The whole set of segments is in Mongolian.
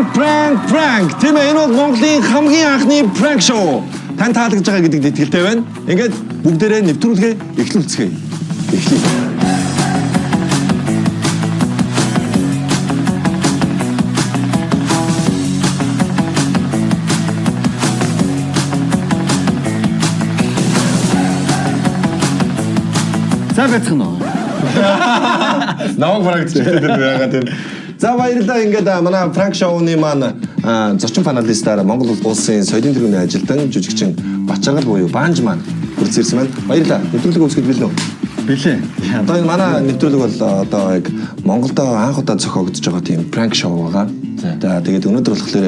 Prank, prank, prank. Тийм ээ, энэ бол Монголын хамгийн анхны prank show. Тань таалагдж байгаа гэдэгт итгэлтэй байна. Ингээд бүгдээрээ нэвтрүүлгээ эхлүүлцгээе. Эхлэе. За байцгаана уу? Намайг prank чигтээд байгаа тийм. За баярлалаа. Ингээд манай prank show-ны маань зочин паналистаар Монгол улсын соёлын тэргүүний ажилтан жүжигчин Бачаргал буюу Баанж маань хүрэлцэн ирсэн байна. Баярлалаа. Нэвтрүүлэг үүсгэхэд бэлэн үү? Билээ. Одоо энэ манай нэвтрүүлэг бол одоо яг Монголдо анх удаа зохиогдож байгаа тийм prank show байгаа. За тэгээд өнөөдөр болохоор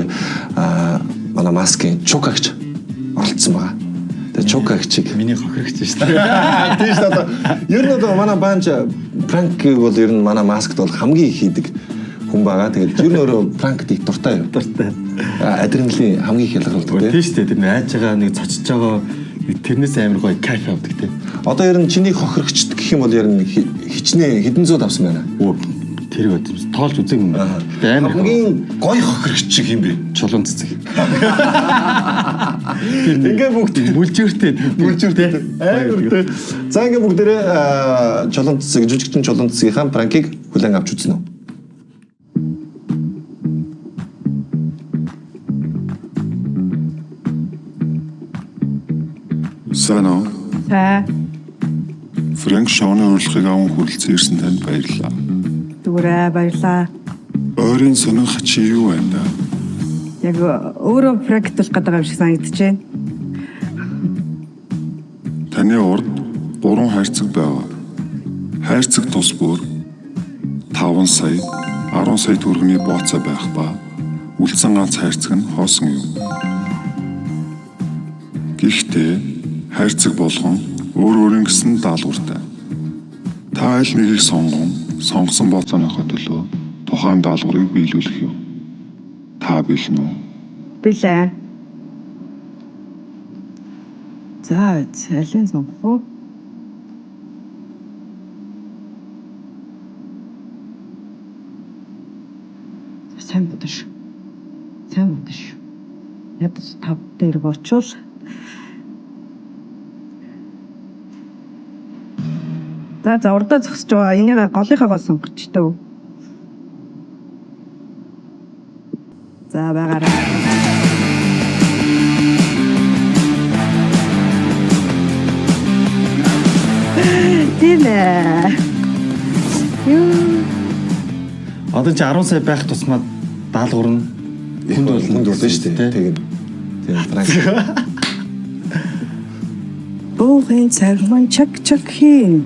манай маскын Чукагч оролцсон байгаа. Тэгээд Чукагчийг Миний хохирогч шүү дээ. тийм шүү дээ. Одоо ер нь одоо манай Баанж prank-ийг бол ер нь манай маскт бол хамгийн их хийдэг хүн байгаа. Тэгээд ер нь өөрөө prank-д их дуртай юм. Дуртай. Адреналин хамгийн их ялгарладаг Тийм тийм. шүү дээ. Тэр нэг айж байгаа нэг цочж байгаа нэг тэрнээс амар гоё кайф авдаг тийм. Одоо ер нь чиний хохирогчд гэх юм бол ер нь хичнээн хэдэн зуун авсан байна. Өө тэр бод тоолж үзег юм байна. Гэтэ амар их Хамгийн гоё хохирогч шиг юм бэ? чулуун цэцэг. Ингээ бүгд Мүлжүүртэй. Бүлжүүртэй. Амар тий. За ингээ бүгдээрээ чулуун цэцэг, жүжигчин чулуун цэцгийнхаа пранкийг хүлээн авч үзнэ үү? Сайн уу? За Фрэнк шоуны урилгыг аван хүрэлцэн ирсэн танд баярлалаа. зүгээрээ баярлаа. Ойрын сонин хачин юу байна да? Яг өөрөө практик гэдэг юм шиг санагдаж байна. Таны урд гурван хайрцаг байгаа. Хайрцаг тус бүр 5 сая, 10 сая төгрөгийн бооцоо байх ба үлдсэн ганц хайрцаг нь хоосон юм. Гэхдээ хайрцаг болгон өөр өөрийн гэсэн даалгавартай. Та аль нэгийг сонгон сонгосон бооцооныхоо төлөө тухайн даалгаврыг биелүүлэх юм. Та бэлэн үү? Билээ. За цалин сонгох уу? Сайн бодно шүү. Сайн бодно шүү. Ядаж тав дээр бочвол За за урдаа зогсож байгаа. Энийг голынхаа гол сонгоч төө. За байгаарай. Тийм ээ. Юу. Одоо чи 10 сая байх тусмаа даалгавар нь хүнд болно. Хүнд болно шүү дээ. Тий. Тийм. Тийм пранк. Буугын царман чаг чаг хийн.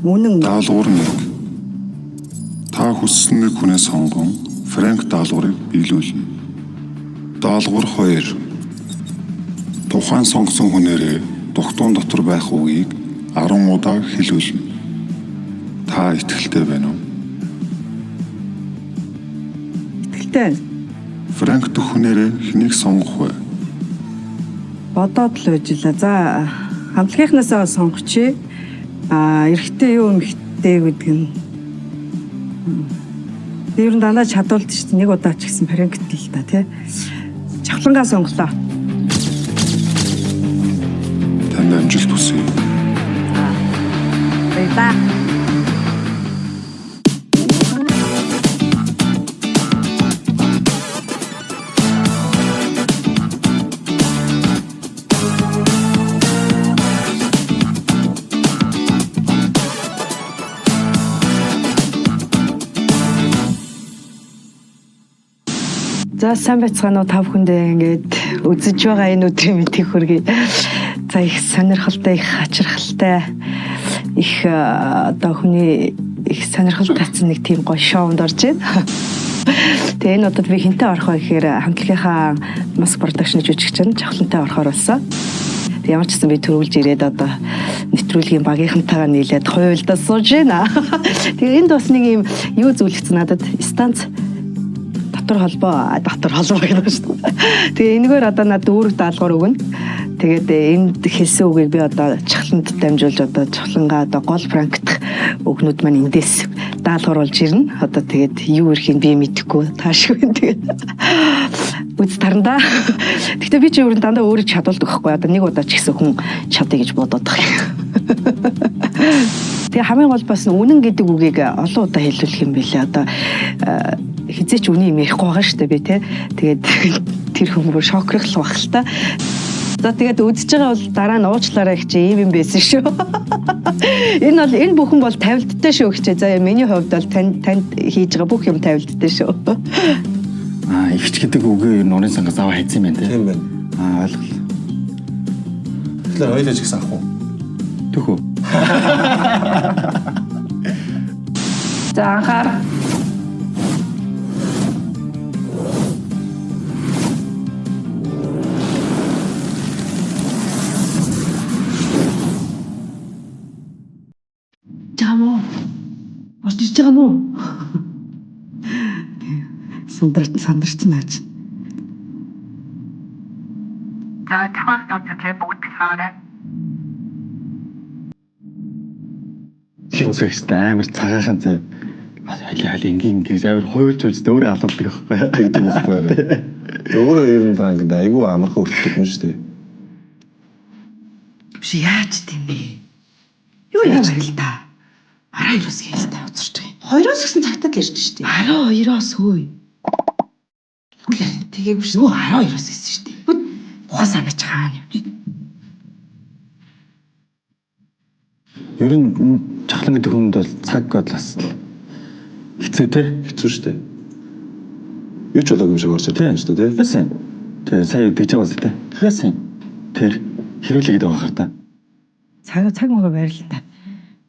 Үнэн Даалгавар 1. Та хүссэн нэг хүнээ сонгон Фрэнк даалгаврыг биелүүлнэ. Даалгавар 2. Тухайн сонгосон хүнээрээ дугтуун дотор байх үгийг 10 удаа хэлүүлнэ. Та итгэлтэй байна уу? итгэлтэй байна. Фрэнк дэх хүнээрээ хэнийг сонгох вэ? Бодоод л байж лээ. За хамтлагийнхнаасаа сонгочих. Аа эрэгтэй юу эмэгтэй гэдэг нь. Би ер нь дандаа чадвалд шүү дээ. Нэг удаа ч гэсэн паренкт л та тий. Чавлангаа сонголоо. Танд амжилт хүсье. Баярлаа. За сайн байцгаана уу та бүхэндээ ингээд үзэж байгаа энэ өдрийн мэндийг хүргэе. За их сонирхолтой, их ачирхалтай, их одоо хүний их сонирхол татсан нэг тийм гоё шоунд орж байна. Тэгээ энэ удаад би хинтээ орох вэ гэхээр хамтлагийнхаа Mask Production жүжигчин Чавхлантай орохоор болсон. Тэг ямар ч гэсэн би төрүүлж ирээд одоо нэвтрүүлгийн багийнхантайгаа нийлээд хуйлдаа сууж байна. Тэгээ энд бас нэг юм юу зүйлэгдсэн надад станц дотор холбоо дотор холбоо гэдэг шүү дээ. Тэгээ энэгээр одоо надад үүрэг даалгавар өгнө. Тэгээд энд хэлсэн үгийг би одоо чахланд дамжуулж одоо чахлангаа одоо гол пранктах үгнүүд маань эндээс даалгавар Даалгавар болж ирнэ. Одоо тэгээд юу ирэхийг би мэдэхгүй таашгүй тэгээд үз тарандаа. Гэхдээ би чи өөр нь дандаа өөрөө чадвалдаг байхгүй. Одоо нэг удаа ч гэсэн хүн чадъя гэж бодоод байгаа юм. Тэгээ хамгийн гол бас үнэн гэдэг үгийг олон удаа хэлүүлэх юм билээ. Одоо хизээч үнэн юм ярихгүй байгаа шүү дээ би те. Тэгээд тэр хүн бүр шокрох л баг л та. За тэгээд үзэж байгаа бол дараа нь уучлаарай гэж ийм юм байсан шүү. Энэ бол энэ бүхэн бол тавилттай шүү гэж. За миний хувьд бол танд хийж байгаа бүх юм тавилттай шүү. Аа, ихч гэдэг үгээ ер нь нурын сангаас аваа хайцсан юм байна те. Тийм байна. Аа, ойлголоо. Тэгэхээр хоёулаа ч гэсэн авах уу? Түүх үү? За анхаар. Жаа мó. Орж иж байгаа мó. Сандарч наач. За тухайн явдлыг бүгд хэлээрэй. Хинсэгчтэй амар цагаахан зав. Хали хали ингийн ингэж амар хуйлж хуйлж өөрөө алуулдаг байхгүй юу? Тэгдэг байхгүй. Өөрөө ер нь Франк айгүй амархан өртдөг юм шүү дээ. Биш яаж тийм бэ? Юу яаж хэл та? 12-оос хэл та уцарч байгаа юм. 2-оос гэсэн цагтаа л ирж штеп. 12-оос хөөе. Үгүй тэгээгүй шүү. Юу 12-оос гэсэн шүү дээ. Ухаан санаач хаана явж байна? Ер нь чахлан гэдэг хүнд бол цаг бол бас хэцүү те. Хэцүү шүү дээ. Юу ч болоогүй юм шиг орж ирдэг юм шүү дээ, тий? Тэсэн. Тэ сая тэгж байгаа үстэй. Тэсэн. Тэр хэрүүлээ гэдэг байгаа хаа та. Цаг мөгөө барил та.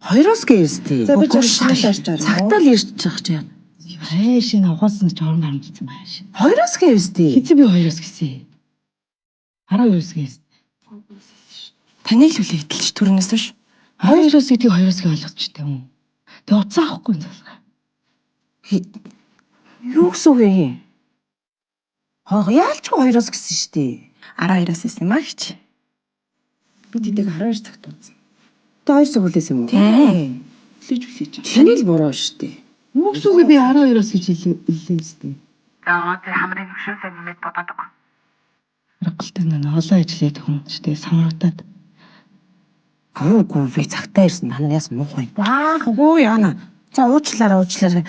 2-оос гээвс тий. За, би жоо шаарч байгаа. Цагтаа л ирж байгаа чи. Хайш энэ ухаасан ч орон харамжсан байш. 2-оос гээвс тий. Хэзээ би 2-оос гэсэн. 12-оос гэсэн. Таныг л хүлээтэл ч түрнээс биш. 2-оос гэдгийг 2-оос гэж ойлгочихтой юм. Тэгээ уцаа авахгүй юм залгаа. Юу гэсэн үг юм? Хоо яалчгүй 2-оос гэсэн шүү дээ. 12-оос исэн юм а гэж. Би тэдэг 12 цагт унтсан. Тэ 2 цаг хүлээсэн юм уу? Тийм. Хүлээж хүлээж. Таны л буруу шүү дээ. Юу гэсэн үг би 12-оос гэж хэллээ зү. За тэр хамрын хөшөөсөө нэмээд бодоод өг. Аргалтай нэг олон ажил хийдэг хүн ч тэгээ самрагдаад. Гүү би цагтаа ирсэн. Танаас муухай. Аа гүү яана. За уучлаарай уучлаарай.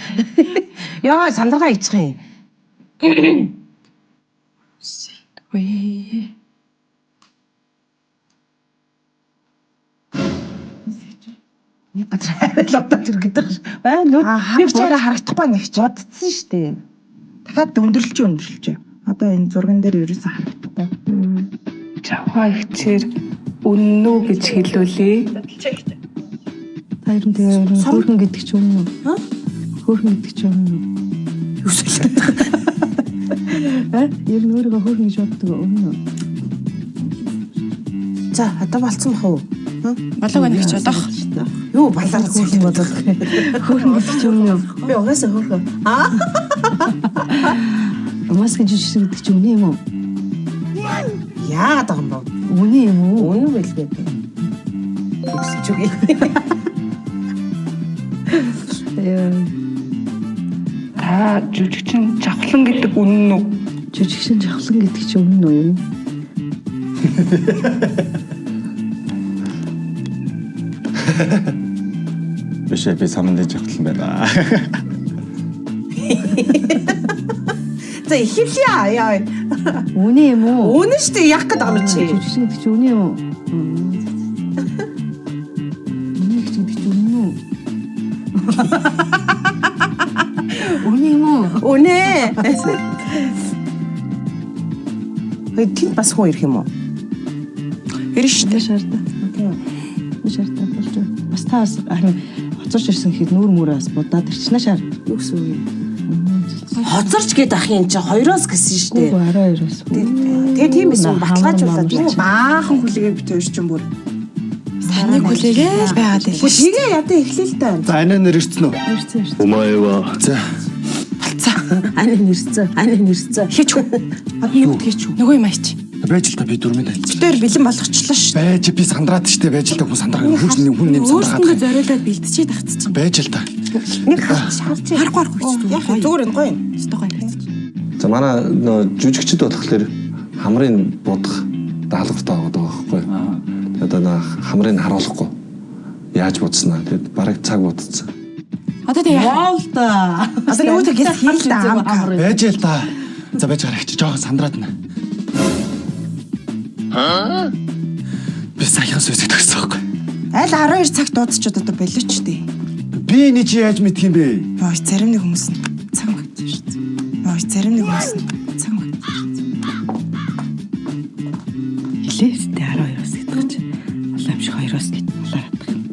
Яа сандаргаа ичих юм. Үгүй. Нэг газар харил одоо тэр гэдэг. Аа нүд би чараа харагдахгүй нэг ч бодсон шүү дээ. Дахиад өндөрлөж өндөрлөж. Одоо энэ зурган дээр ерөөсөн харагдахгүй. Чавхаа ихчээр үнэн үү гэж хэлүүлээ. Та ер нь тэгээ хөөрхөн гэдэг чи үнэн үү? Хөөрхөн гэдэг чи үнэн үү? Юу солиод. Аа? Ер нь өөрийгөө хөөрхөн гэж боддог үнэн үү? За одоо болцсон бах уу? Болоог байна гэж бодох. Юу балаараа Хөөрхөн бодох. Хөөрхөн гэдэг чи үнэн үү? Би угаасаа хөөрхөн. Аа Маск жижиг гэдэг чи үнэн юм уу? яагаад байгаа юм бэ? Үнэн юм уу? Үнэн байлгүй. Өсөж үгүй. Яа, Та жүжигчин чавхлан гэдэг үнэн үү? Жижигшин жавхлан гэдэг чи үнэн үү юм? Биш ээ би саман дээр жавхлан байна. За эхэлье яа. Үнэн юм уу? Үнэн шүү дээ яах гээд байгаа юм чи. Жижигшин гэдэг чи үнэн юм уу? Үнэн гэдэг чи үнэн үү? Үнэн юм уу? Үнэ. Хөөе тэнд бас хүн ирэх юм уу? Ирнэ шүү дээ. Шаардаа. Шаардаа болж байна. Бас та бас харин хоцорч ирсэн гэхэд нүүр мүрээ бас будаад ирчихнэ шаар. Юу гэсэн үг юм? Хоцорч гээд ах юм чи 2-оос гэсэн шүү дээ. Үгүй 12-оос. Тэгээ тийм эсэн баталгаажуулаад юу? Баахан хүлээгээ бит хоёр чинь бүр. Таныг хүлээгээл байгаад Үгүй байлаа. тэгээ ядаа эхлэе л та. За энэ нэр ирсэн үү? Ирсэн ирсэн. お前は За Ани нэрцэн, ани нэрцэн. Хийч үү? Одоо юу хийч үү? Нөгөө юм аяч. Байж л та, би дөрмийн танилцсан. Тэр бэлэн болгочлоо шүү. Байж, би сандраад штэ, байж л та, хүн сандраа хүн нэг хүн нэм Өөрсөндөө сандраад. зориулаад бэлтжиж тагцчих. Байж л та. Нэг харч харч. Харахгүй харахгүй ч Яг зүгээр энэ гоё юм. Өстой гоё харагдчих. За, манай нөө жүжигчд болохоор хамрын будах даалгавартай байгаа байхгүй юу? Тэгээд одоо нөө хамрыг харуулахгүй. Яаж будснаа. Тэгээд бараг цаг будцсан. Одоо тэг яах? Вау л та. Одоо нөгөөдөө гэс хийл та амка. Байж л та. За, байж гарах чи жоохон сандраад нэ. Би саяхан сүсэг төгссөн байхгүй. Аль 12 цагт дуудчиход одоо болооч дээ. Би энэ чи яаж мэдх юм бэ? Йоо, зарим нэг хүмүүс нь цаг магтаж шүү дээ. Йоо, зарим нэг хүмүүс нь цаг магтаж шүү дээ. Хэлээстэй 12-оос гэдэг чи. Улаан юм шиг 2-оос гэж улаарах юм.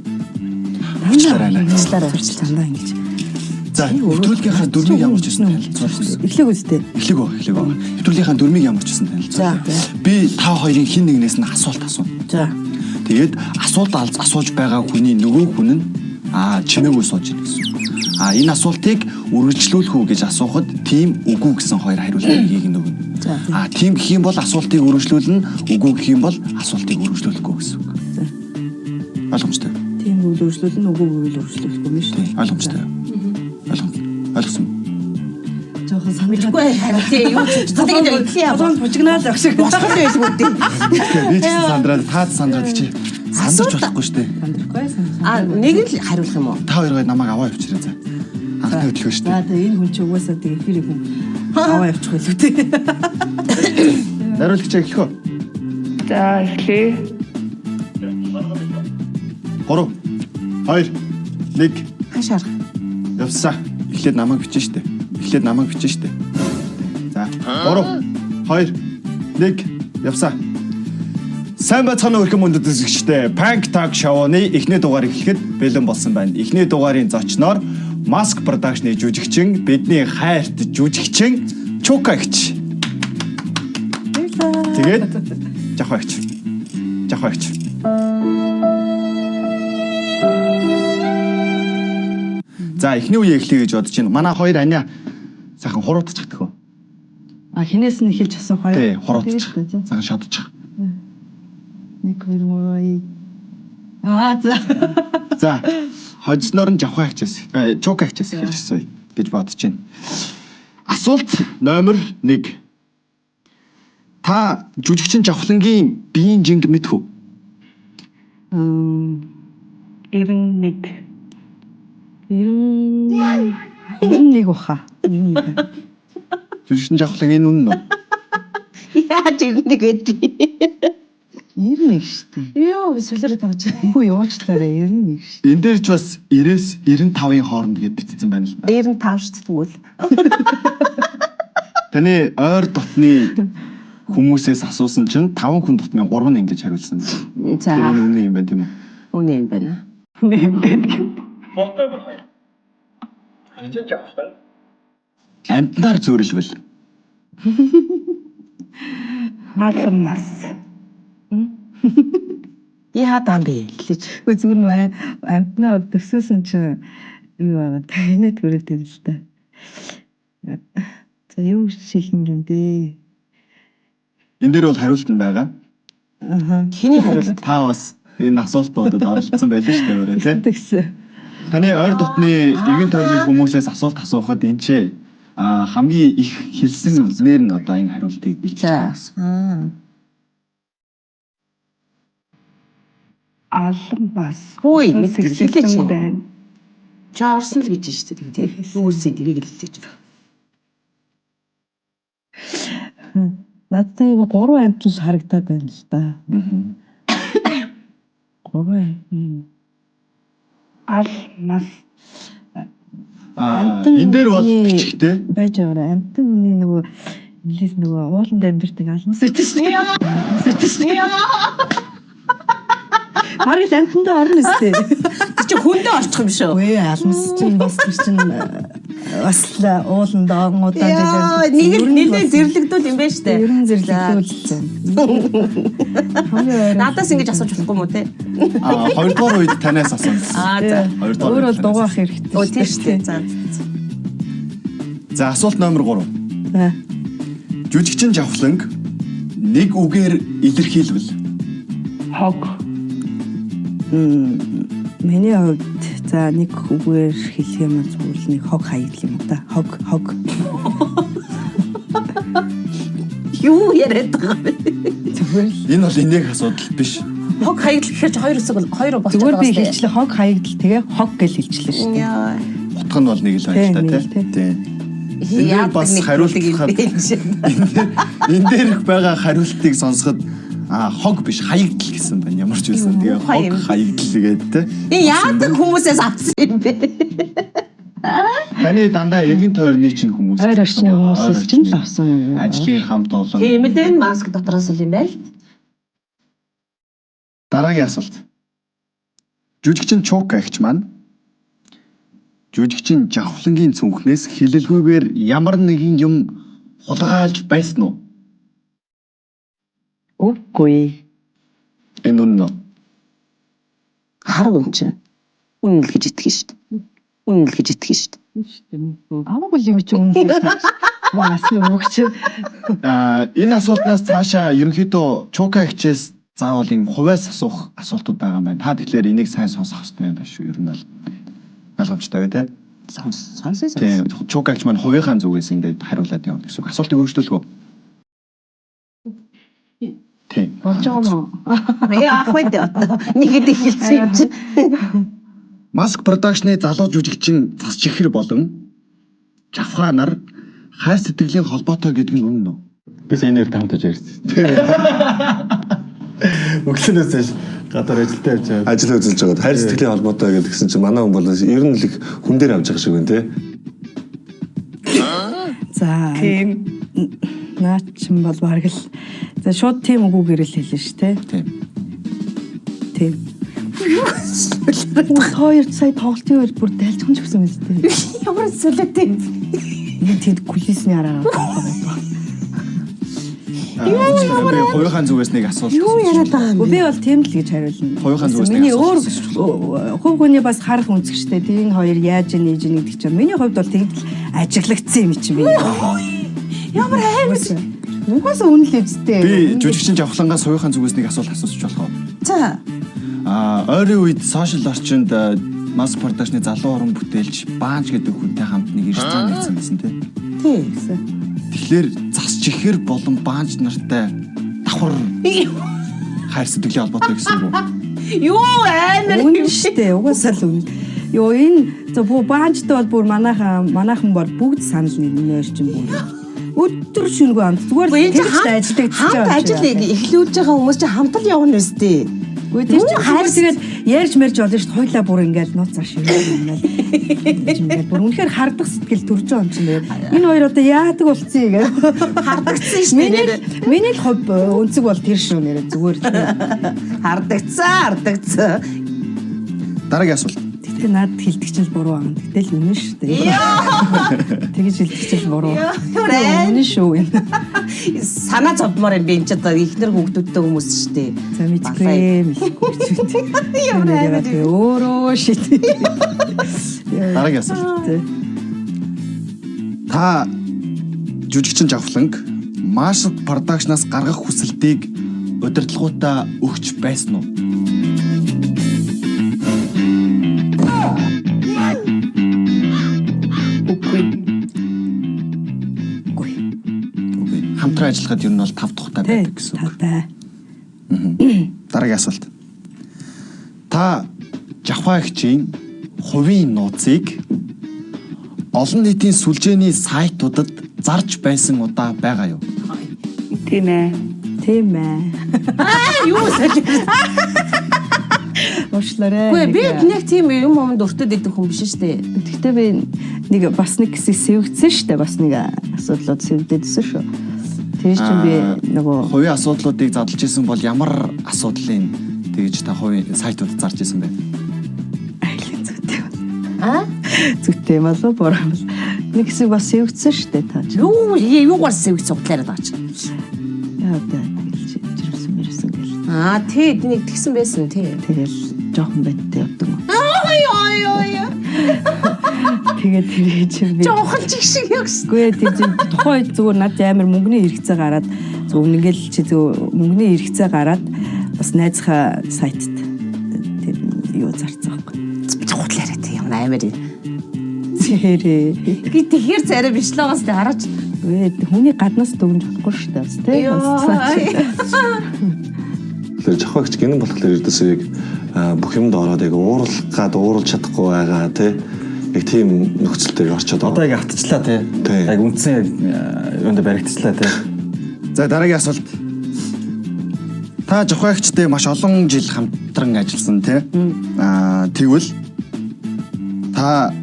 Уучлаарай. Уучлаарай. Дандаа ингэж. За, нэвтрүүлгийнхаа дөрмийг ямар ч байсан танилцуулсан. Эхлээг үстэй. Эхлээг үү, эхлээг үү. Нэвтрүүлгийнхаа дөрмийг ямар ч байсан танилцуулсан. Би та хоёрын хин нэгнээс нь асуулт асууна. За. Тэгээд асуулт асууж байгаа хүний нөгөө хүн нь чимээгүй сууж ийн гэсэн. А энэ асуултыг үргэлжлүүлэх үү гэж асуухад тийм, үгүй гэсэн хоёр хариулт нэгийг нь өгнө. А тийм гэх юм бол асуултыг үргэлжлүүлнэ, үгүй гэх юм бол асуултыг үргэлжлүүлэхгүй гэсэн үг. Ойлгомжтой. Тийм үйл өршлүүлнэ, үгүй үйл өршлүүлэхгүй юм шүү. Тийм, ойлгомжтой. Ойлгомжтой. Ойлгосон. Жохон сандраад. Үгүй харин тий юу ч тэгээд эхлэе яа. Болгонд бужигнаал байх шиг. Босгол байлгүй дээ. Тэгэхээр би ч гэсэн сандраад, таад сандраад чи сандарч болохгүй шүү дээ. Сандрахгүй сандрах. А нэг л хариулах юм уу? Та хоёроо намайг аваа явчихраа за. Анхны хөдөлгөөн шүү За, дээ. тэгээ энэ хүн чи угаасаа тэгээ эфир хүн аваа явчих байлгүй тий. Хариулагч эхлэх үү? За, эхлэе. 3 2 1 Хаш харах. Явсаа. Эхлээд намайг бичнэ штэ. Эхлээд намайг бичнэ штэ. За. 3 2 1 Явсаа. Сайн байцгаана уу, эрхэм мөндөд үзэгчдээ. Prank Talk Show-ны эхний дугаар эхлэхэд бэлэн болсон байна. Эхний дугаарын зочноор Mask Production-ы жүжигчин, бидний хайрт жүжигчин Чука эгч. Тэгээд Жахаа эгч. Жахаа эгч. За, эхний үе эхлэе гэж бодож байна. Манай хоёр аниа сайхан хуруутчих төхөө. А хинээс нь эхэлж асуух хоёр. Тий, хуруутчих. Сайхан шодчих. 1 2 3. Аа, за. За, хожсноор нь Жавхаа эгчээс, Чука эгчээс эхэлж асууя гэж бодож байна. Асуулт номер 1. Та жүжигчин Жавхлангийн биеийн жинг мэдэх үү? 91. 91 уха. 91. Жүжигчин Жавхлан, энэ үнэн үү? Яаж ирнэ гэдэг. 91 шүү дээ. Йоо, солиороо тавьж. Үгүй, уучлаарай, 91 шүү. Энэ дээр ч бас 90-с 95-ын хооронд гэж бичсэн байна л да. 95 шүү дээ тэгвэл. Таны ойр дотны хүмүүсээс асуусан чинь 5 хүн дотны 3 нь ингэж хариулсан. За. Тэр энэ үнэн юм байна, тийм үү? Үнэ юм байна. Амтнаар зөөрөлбөл. Алан нас. Яа даам бэ? Хэлээч. Үгүй, зүгээр нь амтнаа төсөөсөн чинь юу байгаа. Тэнэ төрөөд юм л та. За, юу шилэн юм бэ? Энэ дээр бол хариулт нь байгаа. Аха. Хэний хариулт? Та бас энэ асуултуудад оролцсон байлаа шүү дээ өөрөө, тийм. Тэгсэн. Таны ойр дотны эргэн тойрны хүмүүсээс асуулт асуухад энэ ч хамгийн их хэлсэн нэр нь одоо энэ хариултыг бэлтгэж За. байгаа гэсэн. Алан бас. Хүй, хэлээч. Байна. Чи орсон л гэж шүү дээ. Тийм. Юу үлсэн тэрийг л хэлээч. Надад нэг гурван амт л харагдаад байна л да. Гурван амт. Ал нас. Энэ дээр бол бичихтэй. Байж байгаа. Амтан хүний нөгөө нэлээс нөгөө ууланд амьдардаг алмас байдаг шүү дээ. Алмас байдаг шүү дээ. Бараг л амтандаа орно өстэй. Тэр чи хүндээ орчих юм шүү. Үгүй, алмас чинь бас тэр чинь бас л ууланд онгуудаа Яа, нэг л нэлээ зэрлэгдүүл юм байна шүү дээ. Ер нь зэрлэгдүүл. Хамгийн ойр. Надаас ингэж асууж болохгүй мүү те? Хоёрдугаар үед танаас асууна. Аа, за. Хоёрдугаар. Өөр бол үед танаас. дугаах хэрэгтэй. Өө, тийм шүү дээ. За. За, асуулт номер 3. За. Жүжигчин Жавхланг Нэг үгээр илэрхийлбэл. Хог. Миний хувьд за нэг үгээр хэлэх юм бол зүгээр л нэг хог хаягдл юм да. Хог хог. Юу яриад байгаа вэ? Зүгээр л Энэ бол энийх асуудал биш. Хог хаягдл гэхээр чи хоёр хэсэг бол хоёр болчиход зүгээр би байгаа шүү дээ. хэлчлээ хог хаягдл тэгээ хог гэж хэлчлээ шүү дээ. Яа. Утга нь бол нэг л байна л Тий, та нэг л, тий. Тий. Энэ дээр Яадаг бас нэг хариулт юм бэ энэ. Энэ дээр байгаа хариултыг сонсоход а хог биш хаягдл гэсэн байна ямар ч байсан. Тэгээ муухай хог юм. хаягдл гэдэг тий. Энэ яадаг хүмүүсээс авсан юм бэ? Таны дандаа эргэн тойрны чинь хүмүүс. Ойр орчны хүмүүсээс чинь л авсан юм. Ажлын хамт олон. Тийм л энэ маск дотроос л юм байна л. Дараагийн асуулт. Жүжигчин Чук агч маань жүжигчин Жавхлангийн цүнхнээс хилэлгүйгээр ямар нэгэн юм хулгайлж байсан уу? Үгүй. Энэ үнэн үү? Хараг юм чинь. Үнэн л гэж итгэн шүү дээ. Үнэн л гэж итгэн шүү дээ. Хамаагүй юм чи үнэн. Маас юм чи. Аа, энэ асуултнаас цаашаа ерөнхийдөө Чука агчээс заавал юм хувиас асуух асуултууд байгаа юм байна. Та тэгэхээр энийг сайн сонсох хэрэгтэй юм байна шүү. Ер нь бол ойлгомжтой бай тээ. Сонс сонсоо сонс. Тийм, Чука агч маань хувийнхаа зүгээс ингээд хариулаад явна гэсэн үг. Асуултыг өөрчлөлгөө. Тийм. Болж байгаа юм уу? Яах вэ дээ одоо. Нэгэд эхэлсэн юм чинь. Маск продакшны залуу жүжигчин цас чихэр болон Жавхаа нар хайр сэтгэлийн холбоотой гэдэг нь үнэн үү? Би сая нэр тамтаж ярьсан. Өглөөнөөс хойш гадар ажилдаа явж байгаа. Ажил үзүүлж байгаа. Хайр сэтгэлийн холбоотой гэдгсэн чинь манай хүн бол ер нь л их хүн дээр авч байгаа шиг байна те. За. Тийм. Наа чин бол бараг л за шууд тийм үгүйгээр л хэлнэ шүү дээ. Тийм. Тийм. Хоёр сая тоглолтын үед бүр дайлцхан ч гэсэн мэт дээ. Ямар сүлээтэй юм. Нэг тэнд кулисны араа байгаа. Юу би хувийнхаа зүгээс нэг асуулт. Юу яриад байгаа юм бэ? Би бол тийм л гэж хариулна. Хувийнхаа зүгээс нэг Миний өөр асуулт хувь хүний бас харах үнцгчтэй. Тэр энэ хоёр яаж нээж нэгдэг чинь. Миний хувьд бол тийм л ажиглагдсан юм чинь би. Ямар амар. Угаасаа үнэн л үсттэй. Би жүжигчин Жавхлангаас хувийнхаа зүгээс нэг асуулт асууж болох уу? За. Аа, ойрын үед сошиал орчинд Маск продакшны залуу уран бүтээлч Баанч гэдэг хүнтэй хамт нэг ресторан нэгсэн байсан тий. Тийм. Тэгэхээр цас чихэр болон Баанч нартай давхар хайр сэтгэлийн холбоотой гэсэн үг үү? Юу амар Үнэн штэ. Угаасаа л үнэн. Йоо энэ за бүү баанчтай бол бүр манайхан манайхан бол бүгд санал нэг нойр чинь бүр. Өдөр шөнөгүй амт зүгээр л Үгүй энэ тэгж чинь ажиллагдчихж хамт ажил эхлүүлж байгаа хүмүүс чинь хамт л явна үстэй. Үгүй тэр чинь хайр тэгээд ярьж мэрж болно шүү дээ. Хоёлаа бүр ингээл нууц цааш ингээл ингээл бүр үнэхээр хардах сэтгэл төрж байгаа юм чинь тэгээд энэ хоёр одоо яадаг болцсон юм гээ. Хардагдсан шүү Миний дээ. л- миний л хувь өнцөг бол тэр шүү нэрэ зүгээр л. Хардагдсан, хардагдсан. Дараагийн асуулт. Тэгтээ над хилдэг чинь л буруу аа. Тэгтэл үнэн шүү дээ. Тэгэж хилдэг чинь л буруу. Яа. Үнэн шүү энэ. Санаа зовмоор юм би энэ ч одоо ихнэр хүүхдүүдтэй хүмүүс шүү дээ. За мэдгүй мэдгүй ч үү. Ямар амар юм. Өөрөө шит. Дараагийн асуулт. Та жүжигчин Жавхланг Marshall Production-аас гаргах хүсэлтийг удирдлагуудаа өгч байсан уу? Үгүй. Үгүй. Үгүй. Хамтран ажиллахад ер нь бол тав тухтай Тэ байдаг гэсэн үг. тавтай. Дараагийн асуулт. Та Жавхаа эгчийн хувийн нууцыг олон нийтийн сүлжээний сайтуудад зарж байсан удаа байгаа юу? Тийм ээ. Тийм ээ. Аа юу солих. Уушлаарай. Үгүй би нэг тийм юм юмд өртөд идэх хүн биш шүү дээ. Гэхдээ би нэг бас нэг хэсэг сэвгдсэн шүү дээ. Бас нэг асуудлууд сэвгдэдсэн шүү. Тэр чинь би нөгөө Хувийн асуудлуудыг задлж исэн бол ямар асуудлыг тэгж та хувийн сайтуудад зарж исэн бэ? айлын зүйтэй бол. Аа? Зүйтэй юм болов буруу юм бол. Нэг хэсэг бас сэвгдсэн шүү дээ та. чинь. Юу юугаар сэвэг цуглаараад байгаа чинь. Яа одоо тэгэл жирэмсэн мэрсэн гэл. Аа тий нэг тэгсэн байсан тий. Тэгэл жоохон байттай явдаг юм. Ой ой ой. Тэгээд тэр чинь би Жохон чиг шиг яг ш. Үгүй ээ, тэр чинь тухайн үед зүгээр над амар мөнгөний хэрэгцээ гараад зөв ингээл чи зөв мөнгөний хэрэгцээ гараад бас найзхаа сайтд тэр юу зарцсан байхгүй. Чухал яриа тий юм амар юм. Тэрээ. Би тэгэхээр царай биш л байгаас тэ хараач. Үгүй ээ, хүний гаднаас дүгнж болохгүй шүү дээ бас тий. Тэгэхээр жохогч гинэн болохоор ердөөсөө яг бүх юмд ороод яг уурлах гад уурлж чадахгүй байгаа тий. Яг тийм нөхцөлтэй орчод Одоо яг автчлаа тий. Тий. Яг үндсэн яг юунд баригдчлаа тий. За дараагийн асуулт. Та жохоогчтой маш олон жил хамтран ажилласан тий? Тэгвэл та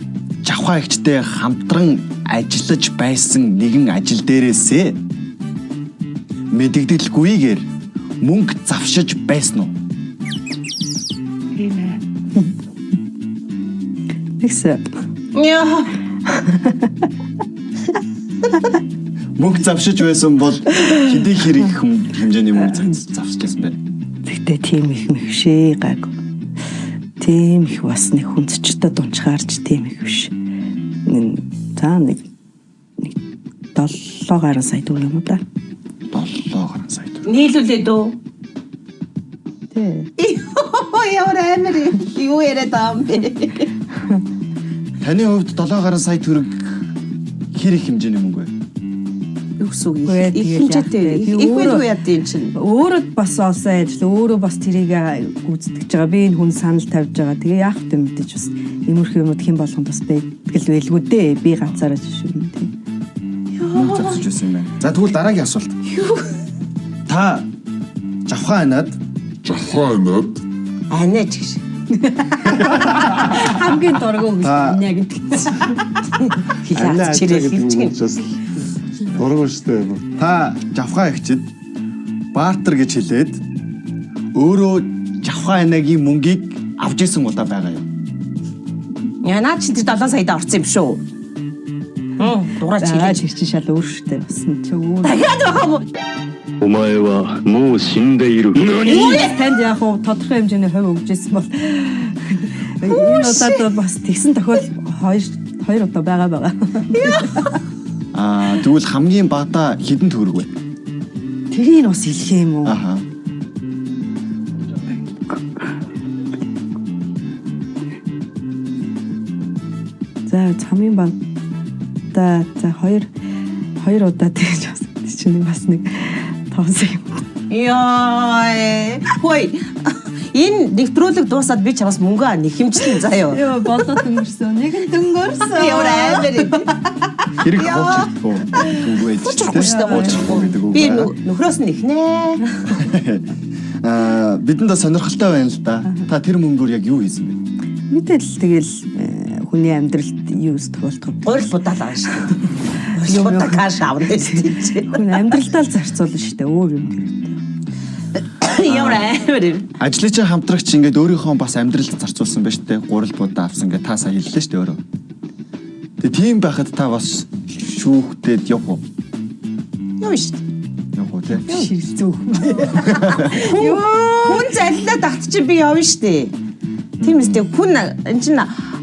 жавхаагчтай хамтран ажиллаж байсан нэгэн ажил дээрээсээ мэдэгдэлгүйгээр мөнгө завшиж байсан уу? Тийм ээ. Тэгсэн. Яа. Мөнгө завшиж байсан бол хэдий хэрэг хэмжээний мөнгө завшиж байсан бэ? Тэгтээ тийм их мөхшээ гайгүй. Тийм их бас нэг хүнцчтэй дунчгаарч тийм их биш. За нэг нэг 7 гаруй сая төгрөг юм уу да. 7 гаруй сая төгрөг. Нийлүүлээд үү? Тий. Ямар амар юм. Юу яриад байгаа юм бэ? Таны хувьд 7 гаруй сая төгрөг хэр их хэмжээний мөнгө вэ? Юу гэсэн үг Үгүй ээ, их тэгэл хэмжээтэй. яах вэ? Би Их өөрөө- байлгүй яд юм чинь. Өөрөө бас олсон ажил, өөрөө бас тэрийг гүйцэтгэж байгаа. Би энэ хүн санал тавьж байгаа. Тэгээ яах вэ мэдээж бас иймэрхүү юмуд хэн болгонд бас байдаг л байлгүй дээ. Би ганцаараа ч юм тий. Мөнгө завсаж байсан юм байна. За тэгвэл дараагийн асуулт. Та жавхаа анаад Жавхаа анаад Анаа ч гэж. Хамгийн дургу гэж Та- инэ гэдэг. Хилээ чирээ хилчгэн. Дургу штэ. та жавхаа эгчид бартер гэж хэлээд өөрөө жавхаа анагийн мөнгийг авч исэн удаа байгаа юм. Яа наа чи тэр 7 саяда орсон юм шүү. Хм дураач За хилээ. тэр чинь шал өөр штэ бас чи өөр. Дахиад байгаа юм уу? お前はもう死んでいる。 Танд яг уу тодорхой хэмжээний хувь өгж ирсэн бол энэ удаад бол бас тэгсэн тохиол хоёр удаа байгаа. Тэгвэл хамгийн багадаа хэдэн төгрөг вэ? Тэрийг бас хэлэх юм уу? Аха. За хамгийн багадаа за хоёр удаа тэгж бас чинь бас нэг тоос юм. Яа. Хөөе. Энэ нэвтрүүлэг дуусаад би чамаас мөнгө нэг хэмжлэн заяа. Йоо болоод өнгөрсөн. Нэг нь дөнгөрсөн. Ямар амар юм. Хэрэг хууч чадахгүй үгүй байж Хуучрахгүй шүү дээ, Хуучрахгүй гэдэг үг. Би байна. нөхрөөс нь ихнэ. Бидэнд бас сонирхолтой байна л да. Та тэр мөнгөөр яг юу хийсэн бэ? Мэдээл тэгэл хүний амьдралд юу тохиолдох вэ? Гурил будаал авна шүү дээ. Гурил будаа каш авна шүү дээ. Хүн амьдралдаа л зарцуулна шүү дээ. Өөр юм хэрэгтэй. Ямар амар юм. Ажлын чинь хамтрагч ингээд өөрийнхөө бас амьдралд зарцуулсан байж тээ. Гурил будаа авсан гэж та сая хэллээ шүү дээ өөрөө. Тэгээ тийм байхад та бас шүүхтэд явах уу? Юу шүү дээ. Явах уу те? Ширэлцүүх. Хүн заллаа татчих чи би явна шүү дээ. Тийм үстэй хүн эн чинь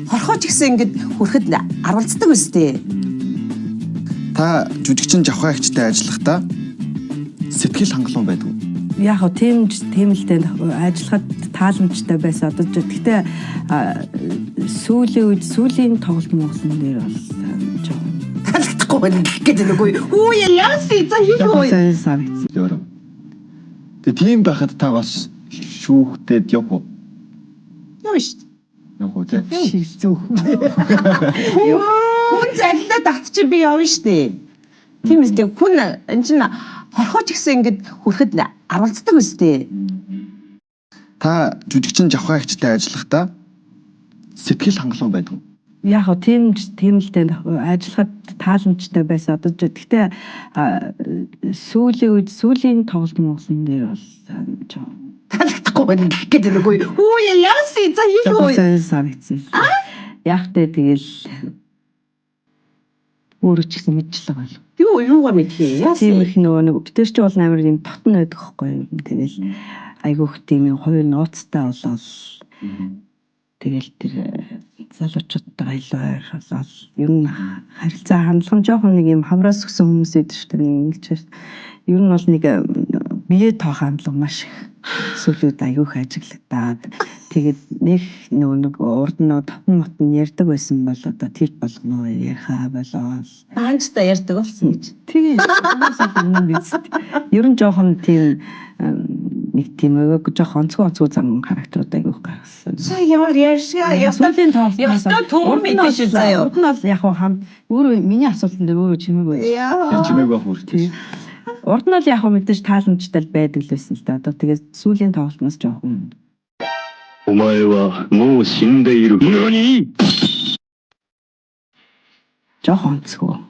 хорхооч гэсэн ингээд хүрэхэд арвалцдаг үстэй. Та жүжигчин жавхаагчтай ажиллахдаа сэтгэл хангалуун байдаг уу? Яг хөө тийм ч тийм л дээ ажиллахад тааламжтай байсан. Одоо ч гэхдээ сүүлийн үед сүүлийн тоглолт Монголон дээр бол жоохон Таалагдахгүй байна гэдэг нүггүй. Хүү яасан за юу вэ? сайн санагдсан. Өөрөө. Тэгээ тийм байхад та бас шүүхтэд явах уу? Юу шүү дээ. Явах уу те? Ширэлцүүх. Хүн заллаа татчих би явна шүү дээ. Тийм үстэй хүн эн чинь хорхооч гэсэн ингээд хүрэхэд арвалцдаг үстэй. Та жүжигчин жавхаагчтай ажиллахдаа сэтгэл хангалуун байдаг уу? Яг хөө тийм ч тийм л дээ ажиллахад тааламжтай байсан. Одоо ч гэхдээ сүүлийн үед сүүлийн тоглолт Монголон дээр бол жоохон Таалагдахгүй байна гэдэг нүггүй. Хүү яасан за юу вэ? сайн санагдсан. Яг тэ тэгэл өөрөө ч гэсэн мэдчихлээ гал. Юу юугаа мэдхий? Тийм Яасан? их нөгөө нэг бид нар ч бол амар юм дотн байдаг хгүй юм. Тэгэл айгүйх тийм юм хувийн нууцтай болоод тэгэл тэр Залуучуудтайгаа илүү ойрхолол. Ер нь харилцаа хандлага нь жоохон нэг юм хамраас өгсөн хүмүүс идэв шүү дээ. Нэг ингэж байна. Ер нь бол нэг бие тоох хандлага маш их сүүлүүд аягүй их ажиглагдаад тэгээд нэг нөгөө нэг урд нь татан мотон ярьдаг байсан бол одоо тэр болгоно яриха болоод Баанчтай ярьдаг болсон гэж. Тэгээ өмнө биз. Ер нь жоохон тийм нэг тийм өөг жоохон онцгой онцгой зам характерууд айгүйх гаргасан. За ямар ярьшаа ястаа Сүүлийн тоглолтоос ястаа төмөр мэдэн шүү заяа. Урд нь бол яг хуу хам өөрөө миний асуултан дээр өөрөө чимээгүй. Яа. Чимээг байх үргэлж. Урд нь бол яг хуу мэдээж тааламжтай л байдаг л байсан л да. Одоо тэгээд сүүлийн тоглолтноос жоохон お前はもう死んでいる。何 жоохон онцгой.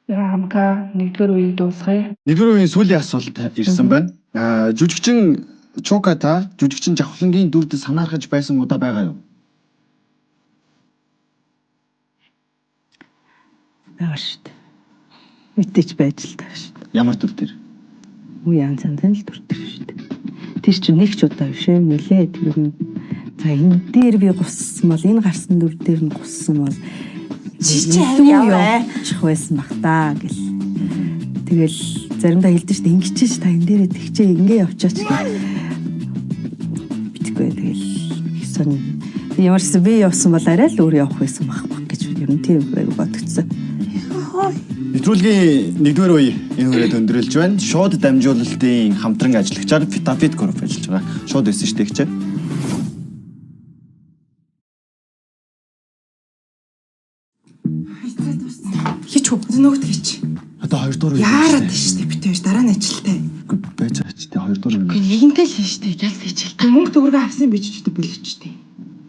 За хамка нэгдүгээр үеийг дуусгая. Нэгдүгээр үеийн сүүлийн асуулт ирсэн байна. Аа, жүжигчин Чука та жүжигчин Жавхлангийн дүрд санаархаж байсан удаа байгаа юу? Байгаа шүү дээ. Мэдээж байж л таа шүү дээ. Ямар дүр дээр? Үе янз янзын л дүр төр шүү дээ. Тэр чинь нэг ч удаа биш ээ нэлээ тэр нь. За энэ дээр би гуссан бол энэ гарсан дүр дээр нь гуссан бол Чи чи харин яваа. явчих байсан бах та гэл. Тэгэл заримдаа хэлдэг шүү дээ ингэчээч та энэ дээрээ тэгчээ ингээ явчаач гэх. Битгүй тэгэл их сонь. Ямар ч би явсан бол арай л өөр явах байсан бах бах гэж ер нь тийм байг бодогдсон. Нэвтрүүлгийн нэгдүгээр үе энэ хүрээд өндөрлөж байна. Шууд дамжуулалтын хамтран ажиллагчаар Fitafit Group ажиллаж байгаа. Шууд байсан шүү дээ хчээ. Хийч үү? Нөгөөд хийч. Одоо хоёрдугаар үе. Яарад шүү дээ бит хоёр дараа нь ажилтай. Үгүй байж байгаа ч тий хоёрдугаар үе. Нэгэнтэй л шүү дээ. Ялс хийчихэл. Мөнгө төгрөгөө авсан би ч ч бэлчтэй.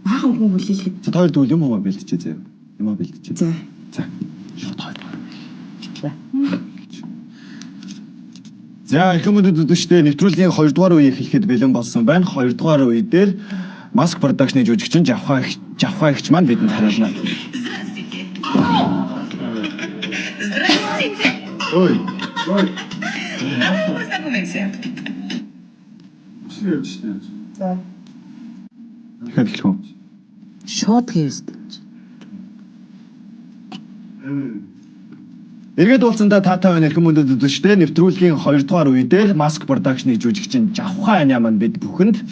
Баахан хүн хүлээлгэд. За хоёр дүүл юм уу бэлтжээ заяа. Юм уу бэлтжээ. За. За. Шууд хоёрдугаар. За их хүмүүдэд үзэгчдээ нэвтрүүлгийн 2 дугаар үе эхлэхэд бэлэн болсон байна. 2 дугаар үе дээр Mask Production-ы жүжигчин Жавхаа их Жавхаа ихч маань бидэнд хариулна. Ой. Ой. За. Дахиад эхлэх үү? Шууд гэвс. Эргээд уулзсандаа та та байна эрхэм мөндөд үзэгчдээ нэвтрүүлгийн 2 дугаар үе дээр Mask Production-ы жүжигчин Жавхаа Аня маань бид бүхэнд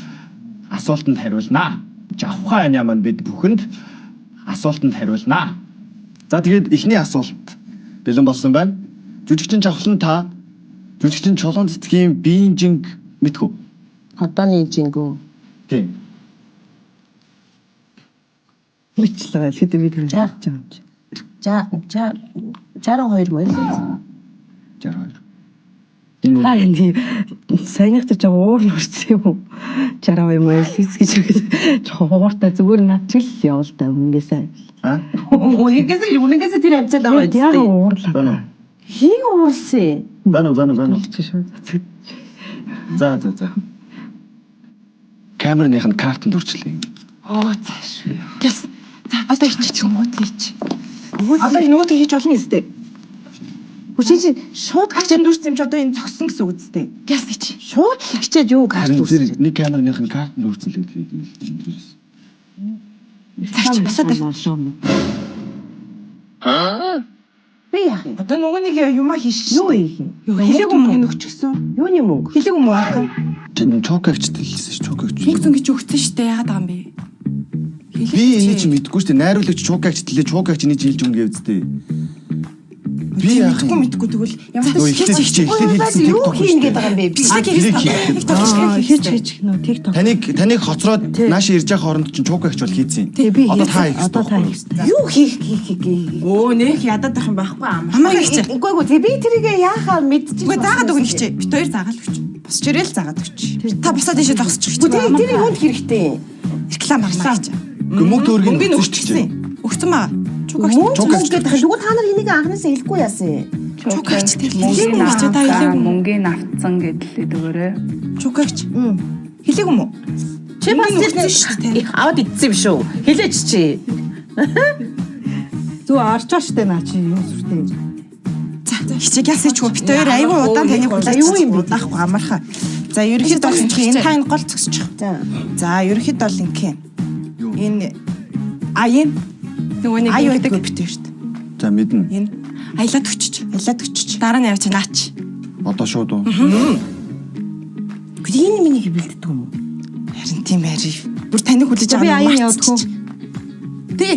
асуултанд хариулнаа. Жавхаа Аня маань бид бүхэнд асуултанд хариулнаа. За тэгээд эхний асуулт бэлэн болсон байна. Жүжигчин Жавхлан та жүжигчин Чулуун цэцгийн биеийн жинг мэдхүү? Одооны жингүү. Тийм. Мэтлээ л хэдэ би тэр За. хийж байгаа юм чи. За за 62 мөн л. 62. Та энэ саяных тэр жоо уур нүрсэн юм уу? 62 мөн л гэж үгээд жоо ууртай зүгээр над чиг л явал та үнгээсээ. Аа? Үнэнгээсээ үнэнгээсээ тэр амцаад байгаа юм. Яг уурлаа. Байна уу? Хин уурсан. Байна уу? Байна уу? Байна уу? Чи шүү. За за за. Камерных нь картанд үрчлээ. Оо цааш. Яс. За одоо хийчих юм уу хийч. Одоо нөгөөд хийж болно зү. Хүчин чи шууд Хачаа дүрсэн юм чи одоо энэ зогссон гэсэн үг зү. Ялс хийчих. шууд хичээд юу карт Харин тэр үүсэж. нэг камерных нь картанд үрчлээ гэдэг. Цааш босоод ир. Би яах юм? Одоо нөгөө нэг юмаа хийш. Юу хийх юм? Юу хэлээгүй мөнгө мөн. нөгчихсөн. Юуны мөнгө? Хэлээгүй мөн аа. Чи чокагчд хэлсэн ш чокагч. Мөнгө зөнгө чи өгсөн шүү дээ. Яагаад байгаа юм бэ? Би энийг чи мэдгүй шүү дээ. Найруулагч чокагч хэлээ чокагч энийг чи хэлж өнгө явцдээ. Би яах Мэдгүй юм? мэдгүй тэгвэл ямар Нөө ч ихтэй хичээ ихтэй хэлсэн Юу TikTok хийн гэдэг юм бэ? Би Бичлэг Бичлэг хийх. хийх. Хийж хийж нөө TikTok. Таныг таныг хоцроод нааш ирж байгаа хооронд чинь чокагч бол хийцэн. Тий би Одоо та хийсэн. хийх Одоо та ёстой. хийх ёстой. юу хийх хийх хийх. Өө нэх ядаад байх юм байхгүй аа. Хамаагүй хийчих. Үгүй үгүй тэг би тэрийг яахаа мэдчих. Үгүй заагаад өгнө хичээ. Бит хоёр заагаад өгч. Босч ирээл заагаад өгч. Та босоод ийшээ зогсчих Үгүй хичээ. тэр тэр юунд хэрэгтэй юм? Реклам авмаа хичээ. Үгүй мөнгө төгрөгийг Мөнгөний өгсөн шүү дээ. өгчихсэн. Өгсөн маа. Чугагч. Мөнгө Чукагч. мөнгө гэдэг. Тэгвэл та нар энийг анхнаасаа хэлэхгүй яасан юм? Чугагч тэр хэлээгүй хичээ та хэлээгүй. Мөнгөний автсан гэдэл дөгөөрэй. Чугагч. Хэлээгүй юм уу? Чи бас Мөнгөний өгсөн шүү дээ. Их аваад идсэн юм шүү. Хэлээч чи. Зүг орчоо штэ наа чи юу сүртэй юм. За хичээг яасан ч үгүй бит хоёр айгүй удаан таныг хүлээж Юу юм бэ? Удаахгүй амархан. За ерөнхийдөө бол ингэх энэ та энэ гол зогсчих. За. За ерөнхийдөө бол ингэх юм. Энэ а энэ Нөгөө нэг Аюу ингэдэг. байдгүй битээ шүү дээ. За мэднэ. Энэ аялаад өчөж. Аялаад өчөж. Дараа нь явж наач. Одоо шууд уу? Гэхдээ энэ миний бэлддэг юм уу? Харин тийм байр. Бүр таныг хүлээж Би байгаа аян явдгүй. Тий.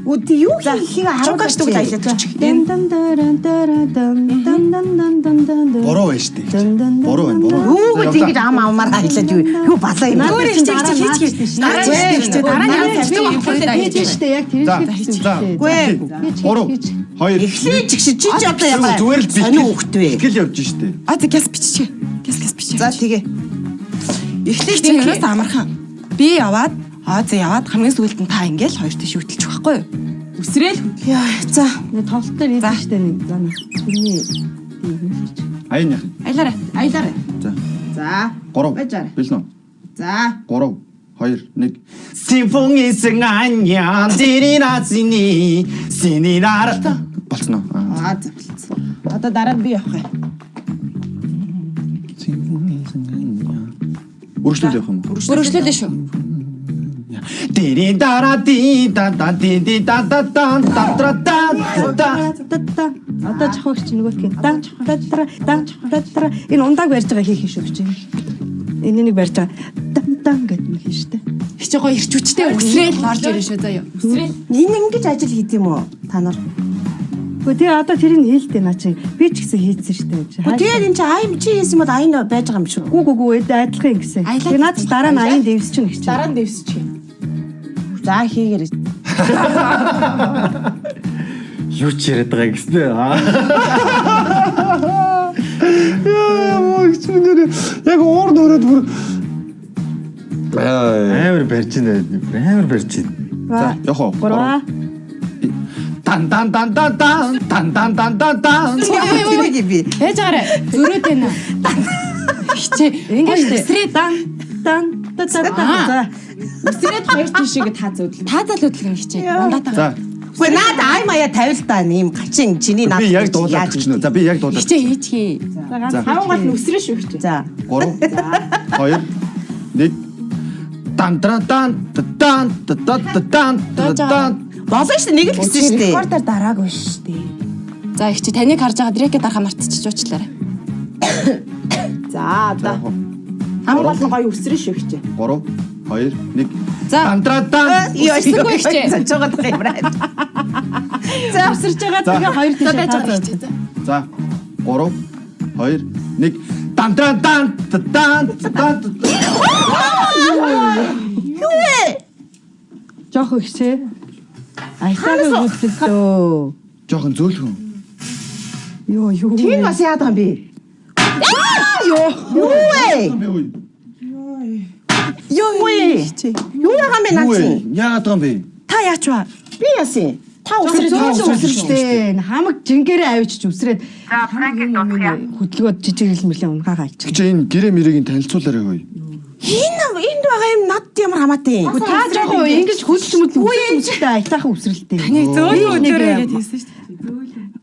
Өө тий юу хийхийг Чугаш тэгвэл аялаад өчөж. Дан дан даран даран дан дан дан дан дан дан дан. Буруу байна шүү дээ. Буруу байна, буруу. Юу гэж ингэж ам амаар аялаад юу юу балаа юм. Зүгээр хичээ хичээ хийчих. Дараа нь хичээ дараа нь явж Хийж штэ яг тэр За. шиг За. Үгүй. 3 2 Эхлээд ч чи чи одоо ямар Зүгээр л сонин хөвгт вэ? Бэлтгэл явж штэ. А за гяс биччихэ. Гяс гяс биччихэ. За тэгээ. Эхлээд чи ерөөс амархан. Би яваад аа за яваад хамгийн сүүлд нь та ингээл хоёр тийш хөтөлчих байхгүй юу? Үсрээл Яа за. Нэг тоглолт дээр хийсэн штэ нэг за на. Тэрний Аян яах. аялаарай. Аялаарай. За. За. 3. Байж арай. Бэлнэ үү? За. 3 2 1 Симфони аньян диринацини сининар болцно. Аа за болцсон. Одоо дараа нь би явах юм. Симфони аньян. Өргөжлөл явах юм уу? Өргөжлөлөө шүү. Дири дара ди да да ди ди да да да да да да да та та. Одоо жохогч нөгөөх нь та та та та та та. Энэ ундааг барьж байгаа хийх юм шүү чи. Энэ нэг барьж байгаа тан тан гэдэг юм хийн штэ. Хичээ гоё ирчүүчтэй үсрээл орж ирэн шүү заяа. Үсрээл. Энэ ингэж ажил хийд юм уу? Та нар. Гэхдээ тэгээ одоо тэрийг хийлтэй наа чи. Би ч гэсэн хийцэн штэ. Гэхдээ тэгээд энэ чи ай чи хийсэн бол аян байж байгаа юм шүү. Гүү гүү гүү адилхан юм гэсэн. Тэгээ наад чи дараа нь аян дэвс чинь гэж. Дараа нь дэвсчих. За хийгээрэй. Юу ч яриад байгаа гэснэ. Яа муу их чинь нэр яг уур нөрөөд бүр Амар барьж байна. Амар барьж байна. За явах уу? 3 Дан дан дан дан дан дан дан дан дан дан. Тэрийг би. Байж байгаарай. Зөрөөд байна. Хичээ. Ингэж Гоё үсрээ дан дан та та та. За. Үсрээд хоёр тийшээгээ та зөөдөл. Та залуудлаг нь хичээ. Ундаатаа. За Үгүй наад ай маяа тавил та нэм гачин чиний наад. би яг дуулаад өчнө. За би яг дуулаад. Хичээ хийчихье. За Таван гол нь үсрэн шүү хичээ. За. 3 2 1 дан дан дан дан дан дан дан дан Болно шүү дээ нэг л гэсэн шүү дээ. Рекордоор дараагүй шүү дээ. За их чи таныг харж байгаа дрэкэ дарахаа мартчих уучлаарай. За одоо. Ам гол нь гоё үсрэн шүү хичээ. 3 2 1 За дан дан дан Ёо Үсрэхгүй хичээ. Цочоогод байгаа юм байна. За өсөрж байгаа тэгээ хоёр За тийш байж байгаа хичээ. За. За 3 2 1 дан дан дан дан дан Юу вэ? Жоох ихчээ. Аятайгаа хөдлөлтөө. Жохон зөөлхөн. Йоо юу. Тэр бас яадаг юм бэ? Юу? Юу вэ? Юу вэ? Юу яагаад юм бэ наа Юу вэ? чи? Яагаад байгаа юм бэ? Та яач вэ? Би яасан? Та үсрээд Зөөлөн үсэрчтэй. Хамаг жингэрээ авчиж үсрээд. За Франкийг дуусгая. Хөдөлгөөд жижиг хэлмэрлээ унгаагаа авчих. Чи энэ гэрээ мэрэгийг танилцуулаарай хөөе. Энэ энд байгаа юм надад ямар хамаатай юм? Та жоохон ингэж хөдөлж мөдл үсэрчтэй аятайхан үсрэлтэй. Таныг зөөлөн өдөөрэй гэж хэлсэн шүү дээ.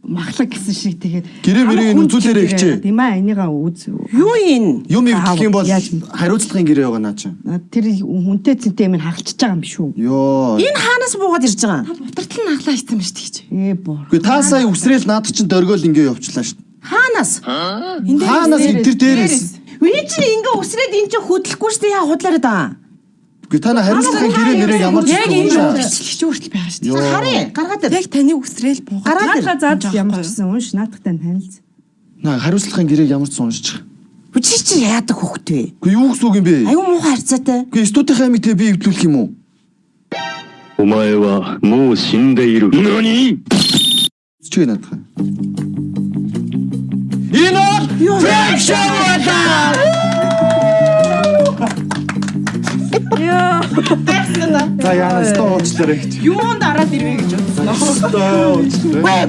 Махлаг гэсэн шиг тэгээд Гэрээ мэрэгийг үзүүлээрэй хичээ. Тийм ээ энийгээ үз. Юу энэ? Юм эвдлэх юм бол Яаж хариуцлагын гэрээ байгаа наа чи. Тэр хүнтэй цэнтэй юм хагалчиж байгаа юм биш үү? Йоо. Энэ хаанаас буугаад ирж байгаа? Та бутартал нь ахлаа хийсэн юм шүү дээ хичээ. Ээ бор. Үгүй та сая үсрээл наад чинь дөргөөл ингээ явчлаа шүү. Хаанаас? Хаанаас тэр дээрээс. Үгүй чи ингээ үсрээд эн чинь хөдлөхгүй шүү дээ яа худлаараад байгаа. Үгүй та на хариуцлагын гэрээ мэрэг ямар ч Яг энэ уншаа. бичлэгч хүртэл байгаа шүү дээ. Йоо. Харъя гаргаад ир. Яг таны үсрээл буугаад. Гараад ир. Наадха заад ямар ч гэсэн унш наадхтай танилц. На хариуцлагын гэрээг ямар ч уншчих. Үгүй чи чи яадаг хөхт вэ? Үгүй юу гэсэн үг юм бэ? Аюу муухай харьцаатай. Үгүй студийн аймаг тэ би эвдлүүлэх юм уу? お前はもう死んでいる。何 Чи наадах. Энэ бол Frank Show байлаа. Йоо. За яана сто уучлаарай гэж. Юунд араад ирвэ гэж бодсон. Сто уучлаарай.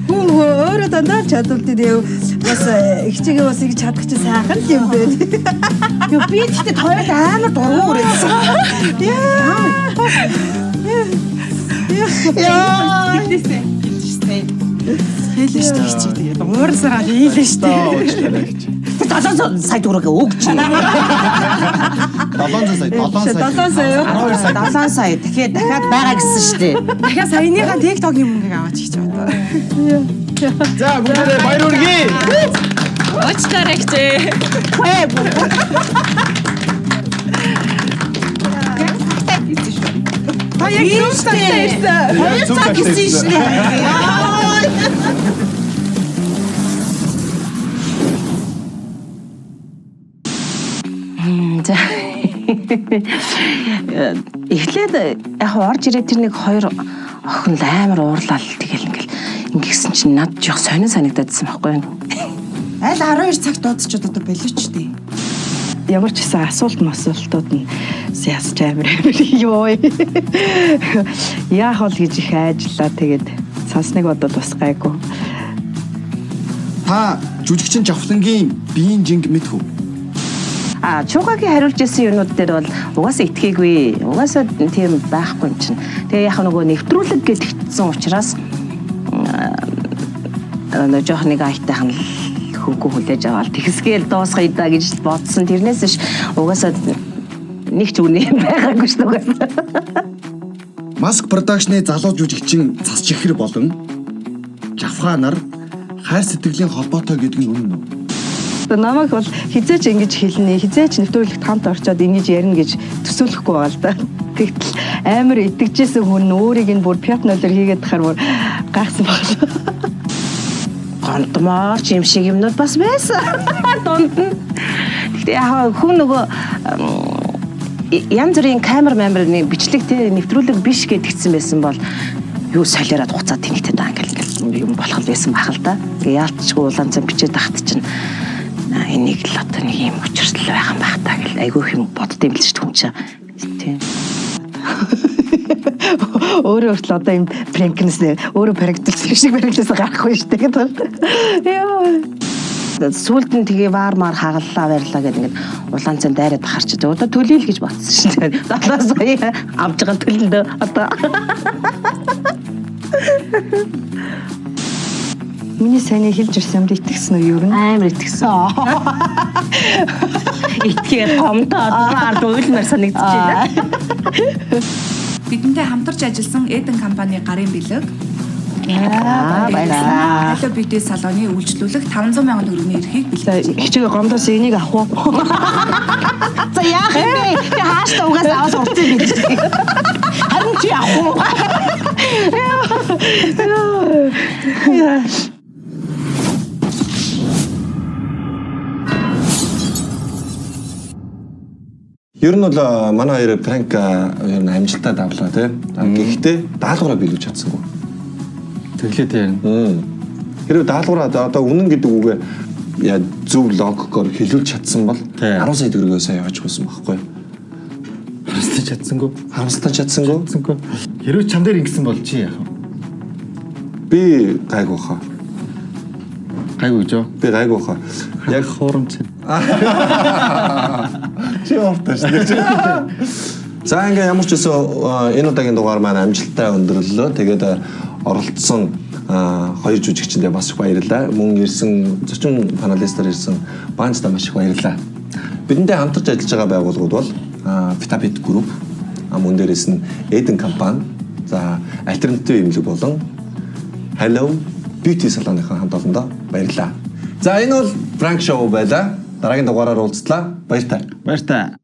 Хүн өөрөө дандаа л чадвал дээ. Бас ихчигээ бас ингэж чадах чинь сайхан л юм байна. Юу би тэгтээ хоёрт амар дургу үрээдсэн. Яа. Яа. Хэлээсэ. Хэлсэн. Хэлээ шүү дээ хичээ. Тэгээд уурсараа хийлээ шүү Сто дээ. уучлаарай гэж. 7 сая төгрөг өгч. 700 сая, 7 сая. 7 сая юу? 12 сая. 7 сая. Тэгэхээр дахиад байгаа гэсэн шүү дээ. Дахиад саяныхаа TikTok-ийн мөнгийг аваач гэж одоо. За бүгдээрээ баяр хүргэе. Уучлаарай гэжээ. Та яг зөв цагтаа ирсэн. 2 цаг гэсэн шүү дээ. За. Эхлээд яг орж ирээд тэр нэг хоёр охин л амар уурлал тэгэл ингээл ингэсэн чинь над жоох сонин санагдаадсан байхгүй юу? Аль 12 цагт дуудчиход одоо болооч дээ. Ямар ч гэсэн асуулт масуултууд нь ясч амар амар ёо. Яах бол гэж их айжлаа. Тэгээд сансныг бодвол бас гайгүй. Та жүжигчин Жавхлангийн биеийн жинг мэдэх үү? А чуугагийн хариулж ирсэн юмнууд дээр бол угаасаа итгээгүй. Угаасаа тийм байхгүй юм чинь. Тэгээ яг нөгөө нэвтрүүлэг гэлэгдсэн учраас нөгөө жоох нэг аятайхан л хөнгөн хүлээж аваад тэгсгээл дуусгая да гэж бодсон. Тэрнээс биш угаасаа нэг ч үнэ юм байгаагүй шүү дээ угаасаа. Mask Production-ы залуу жүжигчин Цас чихэр болон Жавхаа нар хайр сэтгэлийн холбоотой гэдэг нь үнэн үү? Намайг бол хизээч ингэж хэлнэ, хизээч нэвтрүүлэгт хамт орчоод ингэж ярина гэж төсөөлөхгүй байгаа л да. Тэгтэл амар итгэжсэн хүн өөрийг нь бүр пят нолоор хийгээд тахаар бүр гайхсан байна. Гомдмоор ч юм шиг юмнууд бас байсан. Дунд нь. Гэхдээ яг хүн нөгөө янз бүрийн камер мамерны бичлэг те нэвтрүүлэг биш гэдгийгсэн байсан бол юу солиороод хуцаад тэнэгтэй даа ингээл ингээл юм болох л байсан байх л да. Тэгээ яалтчгүй улаан цан бичээд тахт чинь энийг л одоо нэг юм учирсал байх юм байх та гэл айгүй их юм бодд юм л шүү дээ хүн чинь. Тийм. Өөрөө хүртэл одоо юм пранкнес нэ өөрөө пранклсан шиг пранклсан гарахгүй шүү дээ гэдэг. Яа. Сүүлд нь тэгээ ваар маар хагаллаа барьлаа гэдэг ингээд улаан цан дайраад харч. Одоо төлөөл гэж бодсон шүү дээ. 7 сая авч байгаа төлөндөө одоо. Миний сайн хэлж ирсэн юмд итгэсэн үү ер нь? Амар итгэсэн. Итгээд гомдоод ард уйлмаар санагдчихэв. Бидэнтэй хамтарч ажилласан Эден компани гарын бэлэг. Баярлалаа. Hello Beauty салоны үйлчлүүлэх 500 сая төгрөгийн эрхийг бэлтгэж. Хичээгээ гомдоос энийг авах уу? За яах юм бэ? Би хааштай угаас аваас уртсан юм биш. Харин чи авах уу? Ер нь бол манай хоёр пранк ер нь амжилттай давлаа тий. Гэхдээ даалгавраа биелүүлж чадсангүй. Тэглээ тийм. Хэрвээ даалгавраа одоо үнэн гэдэг үгээ яа зөв логикоор хэлүүлж чадсан бол 10 сая төгрөгөө сая яваач байсан байхгүй. Харамсалтай чадсангүй. Харамсалтай чадсангүй. Чадсангүй. Хэрвээ чам дээр ингэсэн бол чи яах вэ? Би гайгүй хаа. Гайгүй гэж юу? Би гайгүй хаа. Яг хуурамч. Чи ууртай шүү дээ. За ингээ ямар ч үсэн энэ удаагийн дугаар маань амжилттай өндөрлөлөө. Тэгээд оролцсон хоёр жүжигчэндээ бас их баярлалаа. Мөн ирсэн зочин паналистаар ирсэн Баанчдаа маш их баярлалаа. Бидэнтэй хамтарч ажиллаж байгаа байгууллагууд бол Vitapit Group, мөн дээрээс нь Eden компани, за альтернатив эмнэлэг болон Hello Beauty салоныхон хамт олондоо баярлалаа. За энэ бол Prank Show байлаа. Дараагийн дугаараар уулзлаа. Баяртай. Баяртай.